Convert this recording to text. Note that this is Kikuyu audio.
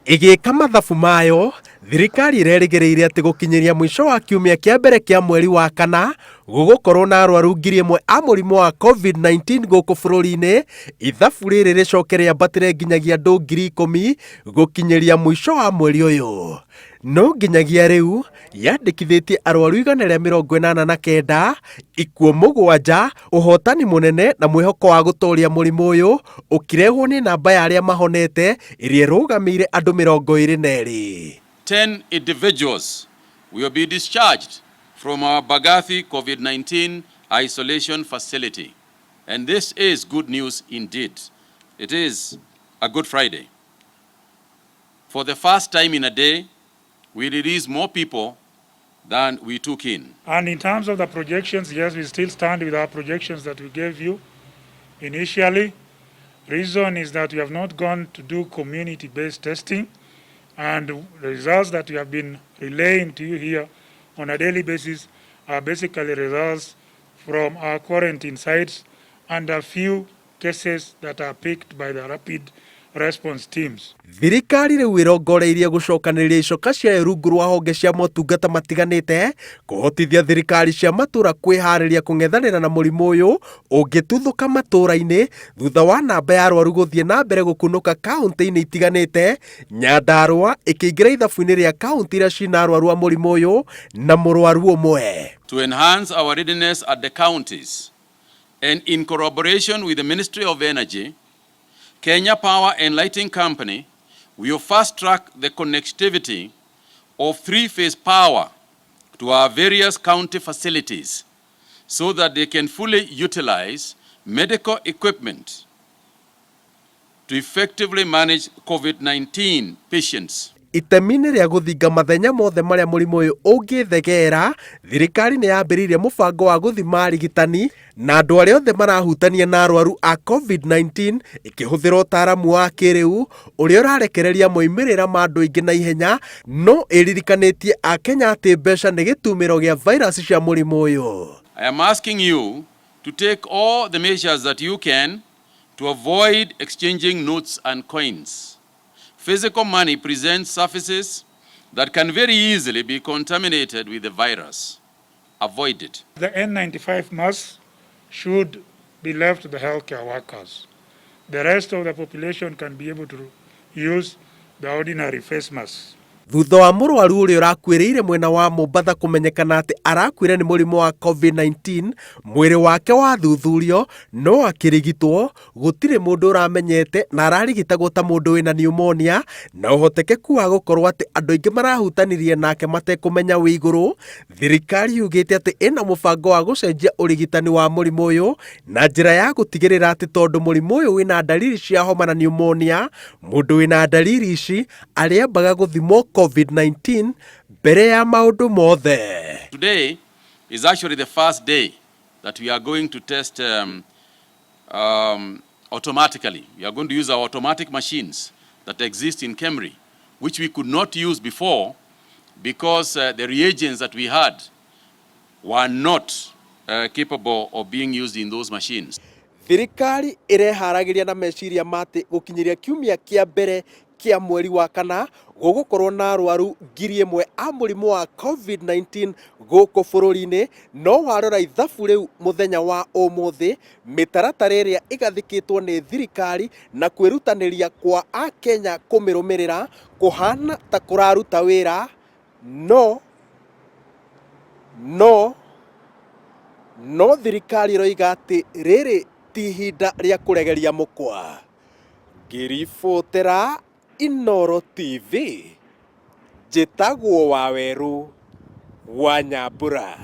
Ĩgĩka mathabu mayo, thirikari ĩrerĩgĩrĩire atĩ gũkinyĩria mũico wa kiumia kĩa mbere kĩa mweri wa kana, gũgũkorwo na arwaru 1,000 a mũrimũ wa COVID-19 gũkũ bũrũri-inĩ, ithabu rĩrĩ rĩcoke rĩambatĩre nginyagia andũ 10,000 gũkinyĩria mũico wa mweri ũyũ. No nginyagia rĩu, yandĩkithĩtie arwaru 189, ikuũ mũgwanja, ũhotani mũnene na mwĩhoko wa gũtooria mũrimũ ũyũ ũkĩrehwo nĩ namba ya arĩa mahonete ĩrĩa ĩrũgamĩire andũ 22. 10 individuals will be discharged from our Mbagathi COVID-19 isolation facility. And this is good news indeed. It is a Good Friday. For the first time in a day, we release more people than we took in. And in terms of the projections, yes, we still stand with our projections that we gave you initially. Reason is that we have not gone to do community-based testing, and the results that we have been relaying to you here on a daily basis are basically results from our quarantine sites and a few cases that are picked by the rapid response teams. Thirikari rĩu ĩrongoreirie gũcokanĩrĩria icoka ciayo rungu rwa honge cia motungata matiganĩte kũhotithia thirikari cia matũra kwĩharĩria kũng'ethanĩra na mũrimũ ũyũ ũngĩtuthũka matũra-inĩ thutha wa namba ya arwaru gũthiĩ na mbere gũkunũka kaunti-inĩ itiganĩte. Nyandarua ĩkĩingĩra ithabu-inĩ rĩa kaunti iria cina arwaru a mũrimũ ũyũ na mũrwaru ũmwe. To enhance our readiness at the counties and in collaboration with the Ministry of Energy, Kenya Power and Lighting Company will fast track the connectivity of three-phase power to our various county facilities so that they can fully utilize medical equipment to effectively manage COVID-19 patients. Itemi-inĩ rĩa gũthinga mathenya mothe marĩa mũrimũ ũyũ ũngĩthegera, thirikari nĩ yambĩrĩirie mũbango wa gũthima arigitani na andũ arĩa othe marahutania na arwaru a COVID-19 ĩkĩhũthĩra ũtaaramu wa kĩrĩu ũrĩa ũrarekereria moimĩrĩra ma andũ aingĩ na ihenya, no ĩririkanĩtie Akenya atĩ mbeca nĩ gĩtumĩro gĩa virus cia mũrimũ ũyũ. I am asking you to take all the measures that you can to avoid exchanging notes and coins. Physical money presents surfaces that can very easily be contaminated with the virus. Avoid it. The N95 masks should be left to the healthcare workers. The rest of the population can be able to use the ordinary face masks. Thutha wa mũrwaru ũrĩa ũrakuĩrĩire mwena wa Mombatha kũmenyekana atĩ arakuire nĩ mũrimũ wa COVID-19, mwĩrĩ wake wathuthurio no akĩrigitwo, gũtirĩ mũndũ ũramenyete na ararigitagwo ta mũndũ wĩna pneumonia, na ũhotekeku wa gũkorwo atĩ andũ aingĩ marahutanirie nake matekũmenya wĩ igũrũ. Thirikari yugĩte atĩ ĩna mũbango wa gũcenjia ũrigitani wa mũrimũ ũyũ na njĩra ya gũtigĩrĩra atĩ tondũ mũrimũ ũyũ wĩna ndariri cia homa na pneumonia, mũndũ wĩna ndariri ici arĩambaga gũthimwo COVID-19 mbere ya maũndũ mothe. Today is actually the first day that we are going to test automatically. We are going to use our automatic machines that exist in KEMRI, which we could not use before because the reagents that we had were not capable of being used in those machines. Thirikari ĩreharagĩria na meciria ma atĩ gũkinyĩria kiumia kĩa mbere kĩa mweri wa kana gũgũkorwo na arwaru 1,000 a mũrimũ wa COVID-19 gũkũ bũrũri-inĩ. No warora ithabu rĩu mũthenya wa ũmũthĩ, mĩtaratara ĩrĩa ĩgathĩkĩtwo nĩ thirikari na kwĩrutanĩria kwa Akenya kũmĩrũmĩrĩra kũhana ta kũraruta wĩra, no thirikari ĩroiga atĩ rĩrĩ ti ihinda rĩa kũregeria mũkwa. Ngĩribotera Inooro TV, njĩtagwo Wawerũ wa Nyambura.